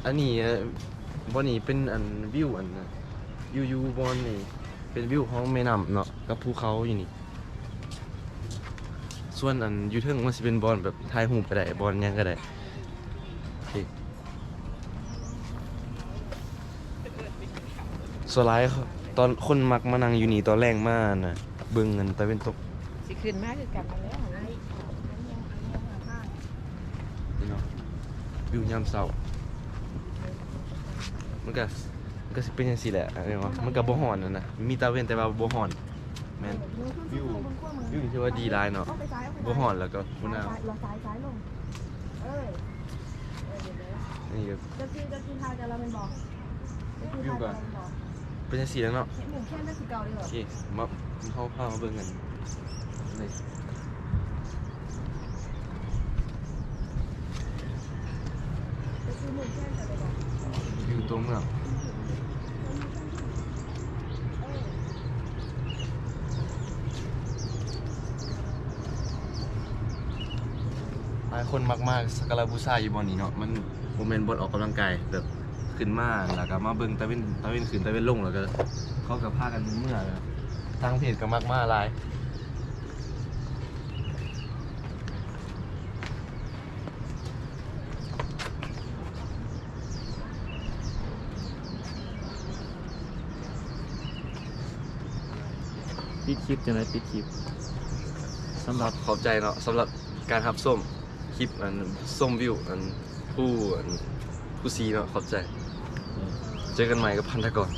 ອັນນີ້ ເອີ ບ່ອນນີ້ເປັນອັນວິວອັນ ຢູ່ ຢູ່ບ່ອນນີ້ເປັນວິວຂອງແມ່ນ້ຳເນາະ ກັບພູເຂົາຢູ່ນີ້. ສ່ວນອັນຢູ່ເທິງມັນຊິເປັນບ່ອນແບບຖ່າຍຮູບກໍໄດ້ ບ່ອນຫຍັງກໍໄດ້. ໂອເຄ ສ່ວນຫຼາຍຕອນຄົນມັກມານັ່ງຢູ່ນີ້ຕອນແລງມານະ ເບິ່ງອັນຕາເວັນຕົກ. ຊິຂຶ້ນມາຄືກັນແລ້ວ ນີ້ເນາະ ວິວຍາມເຊົ້າ ມັນກະ ມັນກະຊິເປັນຈັ່ງຊີ້ແຫຼະ ແມ່ນບໍ່? ມັນກະບໍ່ຮ້ອນຫັ້ນນະ ມີຕາເວັນແຕ່ວ່າບໍ່ຮ້ອນ. ແມ່ນ ວິວ ວິວນີ້ຖືວ່າດີຫຼາຍເນາະ ບໍ່ຮ້ອນ ແລ້ວກໍບໍ່ໜາວ. ນີ້ກໍ ຈະຄື ຈະຄືທາຍກັນແລ້ວແມ່ນບໍ່? ຈະຄືທາຍກັນແລ້ວແມ່ນບໍ່? ເປັນຈັ່ງຊີ້ແຫຼະເນາະ ເຮັດໝູ່ແຄ້ນໄດ້ຄືເກົ່າເດີ. ໂອເຄ ມາ ເຮົາພາມາເບິ່ງກັນເລີຍ. ຢູ່ຕົວເມືອງ ຫຼາຍຄົນມັກມາສັກກາລະບູຊາຢູ່ບ່ອນນີ້ເນາະ ມັນບໍ່ແມ່ນບ່ອນອອກກຳລັງກາຍ ແບບຂຶ້ນມາແລ້ວກໍມາເບິ່ງຕາເວັນ ຕາເວັນຂຶ້ນຕາເວັນລົງ ແລ້ວກໍເຂົາກໍພາກັນເມືອ ຕ່າງປະເທດກໍມັກມາຫຼາຍ. ປິດຄລິບຈັ່ງໃດ? ປິດຄລິບ ສຳລັບ ຂອບໃຈເນາະ ສຳລັບການຮັບຊົມຄລິບ ອັນ ຊົມວິວ ອັນ ພູ ອັນ ພູສີເນາະ ຂອບໃຈ. ເຈີກັນໃໝ່ກັບພັນທະກອນ.